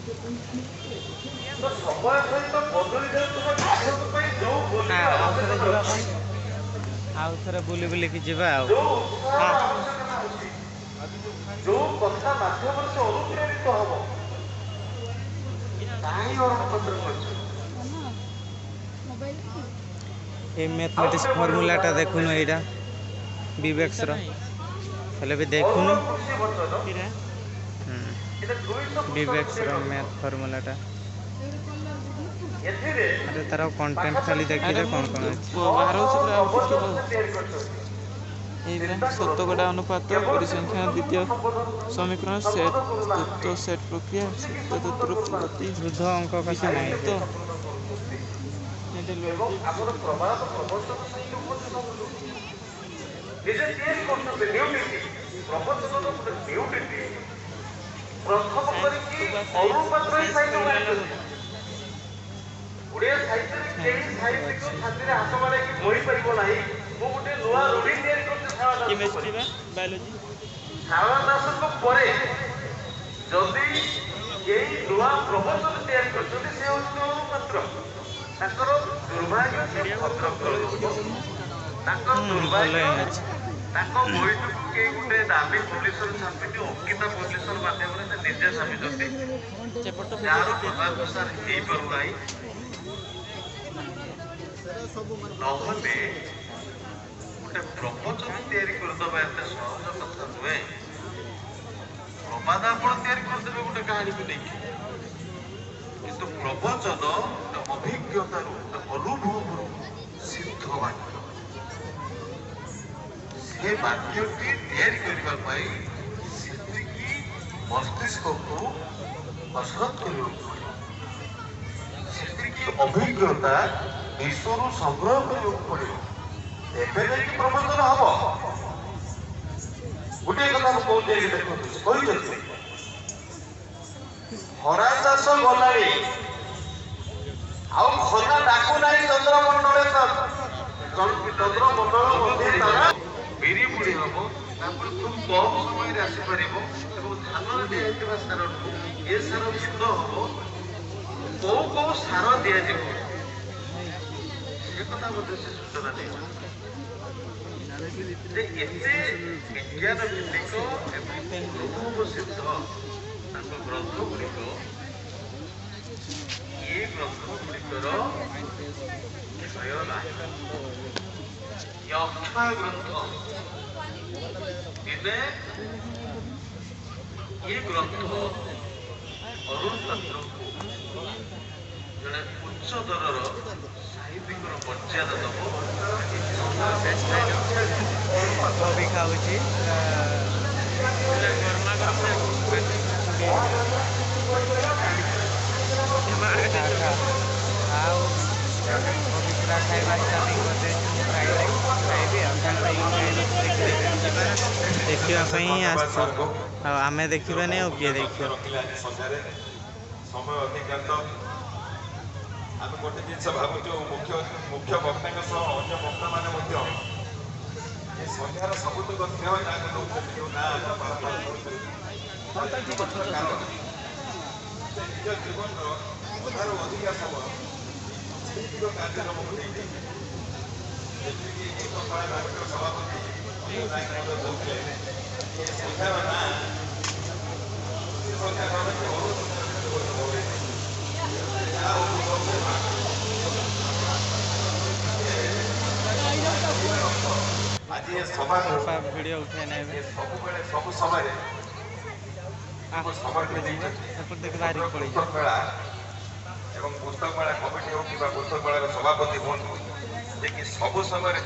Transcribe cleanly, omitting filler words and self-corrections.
ତ ସମୟ ସହିତ ବଦଳି ଯାଉଥିବା ପାଠକ ପାଇଁ ଯୋଉ ହଁ, ବୋଲିର ଆଉ ଥରେ ଆବଶ୍ୟକତା ଯିବା ଅଛି, ପାଇଁ, ଆଉ ଥରେ ବୁଲି ବୁଲିକି ଯିବା ଆଉ। ଯୋଉ ଉତ୍ସାହର ହଁ। ଆବଶ୍ୟକତା ଅଛି, ଯୋଉ କଥା ମାଧ୍ୟମରେ ସେ ଅନୁପ୍ରେରିତ ହବ, ତାହା ହିଁ ଅରୁଣ ପାତ୍ର କରିଛନ୍ତି। ଏଇ ଆଉ ମ୍ୟାଥମେଟିକ୍ସ ଗୋଟେ ବଢିଆ ଫର୍ମୁଲାଟା ଉଦାହରଣ ଦେଖୁନୁ ଦେବି। ଏଇଟା ବିବେକ୍ସର ହେଲେ ବି ଅରୁଣ ଦେଖୁନୁ। କୃଷି ବଚନ, ଏଇଟା 200 ପୃଷ୍ଠାର ଗୋଟିଏ ବିବେକ୍ସର ଗ୍ରନ୍ଥ। ମ୍ୟାଥ ଫର୍ମୁଲାଟା। ଏଥିରେ ଆରେ, ତାର କଣ୍ଟେଣ୍ଟ ଖାଲି ପାଖାପାଖି ଦେଖିଦେ ଆରେ କ'ଣ ମୁଁ କ'ଣ ଅଛି। 600 ବାହାରଉଛି ପୁରା ଆଉ ଟିକେ ପ୍ରବଚନ ରହ। ସେ ତିଆରି କରିଛନ୍ତି। ଏଇଗୁରା ଚିନ୍ତା କରନ୍ତୁ, ଶତକଡ଼ା ଅନୁପାତ, କେବଳ ସେ ପରିସଂଖ୍ୟାନ, କୃଷକଙ୍କୁ ଦ୍ୱିତୀୟ ସମ୍ବୋଧନ ସମୀକରଣ, ସେଟ୍ ସମ୍ବୋଧ କରୁନାହାନ୍ତି, ତତ୍ତ୍ୱ, ସେଟ୍ ପ୍ରକ୍ରିୟା, କୃଷିକି ସତ୍ୟ ସମ୍ବୋଧ କରୁନାହାନ୍ତି, ଗତି, ବୃଦ୍ଧ ଅଙ୍କ କଷା ନାହିଁ। ବୀଜଗଣିତ। ସାହିତ୍ୟକୁ ସମ୍ବୋଧନ କରୁଛନ୍ତି ଏବଂ ଆମର ପ୍ରବାଦ ପ୍ରବଚନ ସାହିତ୍ୟକୁ ମଧ୍ୟ ସମ୍ବୋଧନ କରୁଛନ୍ତି। ନିଜେ ତିଆରି କରୁଛନ୍ତି ନ୍ୟୁଡିଟି, ପ୍ରବଚନର ଗୋଟେ ନ୍ୟୁଡିଟି ପ୍ରଥମ କରିକି ଅରୁଣ ପାତ୍ର ହିଁ ସାହିତ୍ୟକୁ ଆଣିଛନ୍ତି। ଓଡ଼ିଆ ସାହିତ୍ୟରେ କେହି ସାହିତ୍ୟିକ ଅଛି। ଛାତିରେ ହାତ ବାଡ଼େଇକି କହିପାରିବ ନାହିଁ, ମୁଁ ଗୋଟେ ନୂଆ ରୂଢ଼ି ତିଆରି କରୁଛି ଶାରଳା ଦାସଙ୍କ ପରେ। କେମିଷ୍ଟ୍ରି ବା ବାୟୋଲୋଜି। ଶାରଳା ଦାସଙ୍କ ପରେ ଯଦି କେହି ନୂଆ ପ୍ରବଚନ ତିଆରି କରିଛନ୍ତି, ସେ ହେଉଛନ୍ତି ଅରୁଣ ପାତ୍ର। ତାଙ୍କର ଦୁର୍ଭାଗ୍ୟ, ସେ ଭଦ୍ରକର ଲୋକ। ତାଙ୍କର ଭଲ ଦୁର୍ଭାଗ୍ୟ, ହିଁ ଅଛି। ତାଙ୍କ ବହିଟିକୁ କେହି ଗୋଟେ ଦାମୀ ପବ୍ଲିସର ଛାପିନି। ଅଙ୍କିତା ପବ୍ଲିସର ମାଧ୍ୟମରେ ସେ ନିଜେ ଛାପିଛନ୍ତି, ସେପଟ ଭିଡ଼ିଓ ଯାହାର ଦେଖେ। ପ୍ରଚାର ପ୍ରସାର ହେଇପାରୁନାହିଁ। ନହେଲେ ଗୋଟେ ପ୍ରବଚନ ତିଆରି କରିଦେବା ଏତେ ସହଜ କଥା ନୁହେଁ। ପ୍ରବାଦ ଆପଣ ତିଆରି କରିଦେବେ ଗୋଟେ କାହାଣୀକୁ ନେଇକି, କିନ୍ତୁ ପ୍ରବଚନ ଗୋଟେ ଅଭିଜ୍ଞତାରୁ, ଗୋଟେ ଅନୁଭବରୁ ସିଦ୍ଧ ବାକ୍ୟ। ସେ ବାକ୍ୟଟି ତିଆରି କରିବା ପାଇଁ ସେତିକି ମସ୍ତିଷ୍କକୁ କସରତ କରିବାକୁ ପଡ଼ିବ, ସେତିକି ଅଭିଜ୍ଞତା ବିଶ୍ୱରୁ ସଂଗ୍ରହ କରିବାକୁ ପଡ଼ିବ, ତେବେ ଯାଇକି ପ୍ରବଚନ ହବ। ଗୋଟିଏ କଥା ମୁଁ କହୁଛି, ଏଇଠି ଦେଖନ୍ତୁ, ସେ କହିଛନ୍ତି ଖରା ଚାଷ ଗଲାଣି, ଆଉ ଖରା ଡାକୁ ନାହିଁ ଚନ୍ଦ୍ରମଣ୍ଡଳେ, ଚନ୍ଦ୍ରମଣ୍ଡଳ ମଧ୍ୟେ ତାରା। ବିରି ବୁଣି ହବ, ତାପରେ ଖୁବ କମ ସମୟରେ ଆସିପାରିବ ଏବଂ ଧାନରେ ଦିଆଯାଇଥିବା ସାରଠୁ ଏ ସାର ଭିନ୍ନ ହବ। କୋଉ କୋଉ ସାର ଦିଆଯିବ, ସେ କଥା ମଧ୍ୟ ସେ ସୂଚନା ଦେଇଛନ୍ତି ଯେ ଏତେ ବିଜ୍ଞାନ ଭିତ୍ତିକ ଏବଂ ଅନୁଭବ ସିଦ୍ଧ ତାଙ୍କ ଗ୍ରନ୍ଥ ଗୁଡ଼ିକ। ଏ ଗ୍ରନ୍ଥ ଗୁଡ଼ିକର କ୍ଷୟ ନାହିଁ, ଏ ଅକ୍ଷୟ ଗ୍ରନ୍ଥ। ଦିନେ ଏ ଗ୍ରନ୍ଥ ଅରୁଣ ପାତ୍ରଙ୍କୁ ଜଣେ ଉଚ୍ଚ ଦରର ସାହିତ୍ୟିକର ମର୍ଯ୍ୟାଦା ଦବ। କୋବି ଖାଉଛି ପୁରା। ଗରମା ଗରମ। ଖା ଖା। ଆଉ କୋବି ପୁରା ଖାଇବା ଷ୍ଟାର୍ଟିଂ କରିଦେଇଛି। ମୁଁ ଖାଇନି, ଖାଇବି ଆଉ। ଦେଖି ଦେଖି ଯିବା ନା, ଦେଖିବା ଅଶେଷ ପାଇଁ ହିଁ ଧନ୍ୟବାଦ ଆସିଛୁ। ସାର୍ଙ୍କୁ, ଆଉ ଆମେ ନିଜର ଦେଖିବାନି, ବହୁ ଆଉ ମୂଲ୍ୟ କିଏ ତଥ୍ୟ ଦେଖିବ? ରଖିଲେ ଆଜି ସନ୍ଧ୍ୟାରେ। ସମୟ ଅତିକ୍ରାନ୍ତ। ଆମେ ଗୋଟେ ଜିନିଷ ଭାବୁଛୁ, ମୁଖ୍ୟ ବକ୍ତାଙ୍କ ସହ ଅନ୍ୟ ବକ୍ତାମାନେ ମଧ୍ୟ ଏ ସନ୍ଧ୍ୟାର ସବୁତକ ଶ୍ରେୟ ଯାହାକୁ ଦେଉଛନ୍ତି, ଯୋଉ ନାଁ ଆପଣ ବାରମ୍ବାର କହୁଛନ୍ତି, ଏକମାତ୍ର କାରଣ ସେ ନିଜ ଜୀବନର ଅଧାରୁ ଅଧିକା ସମୟ ସାହିତ୍ୟିକ କାର୍ଯ୍ୟକ୍ରମକୁ ଦେଇଛନ୍ତି। ଯେମିତିକି ଏକ କଳା କମିଟିର ସଭାପତି ଅନିଲ ନାୟକ ମଧ୍ୟ କହୁଥିଲେ, ଏ ସନ୍ଧ୍ୟାର ନାଁ କୃଷି ସନ୍ଧ୍ୟା ନ ରଖି ଅରୁଣ ସନ୍ଧ୍ୟା ରଖିଲେ ବହୁତ ଭଲ ହେଇଥାନ୍ତା। ଯାହା ହଉ, ମୁଁ କହୁଛି ଆଜି ଏ ସଭାକୁ ବାପା ଭିଡ଼ିଓ ଉଠେଇ ନେବେ। ଏ ସବୁବେଳେ ସବୁ ସମୟରେ ଆ ନିଜକୁ ସମର୍ପି ଏପଟେ ଯିବା। ଦେଇଛନ୍ତି। ଏପଟେ ଦେଖ, ଭଦ୍ରକ ବାହାରିକି ପୁସ୍ତକ ପଳେଇଯିବା। ମେଳା ଏବଂ ପୁସ୍ତକ ମେଳା କମିଟି ହେଉ କିମ୍ବା ପୁସ୍ତକ ମେଳାର ସଭାପତି ହୁଅନ୍ତୁ, ଯେ କି ସବୁ ସମୟରେ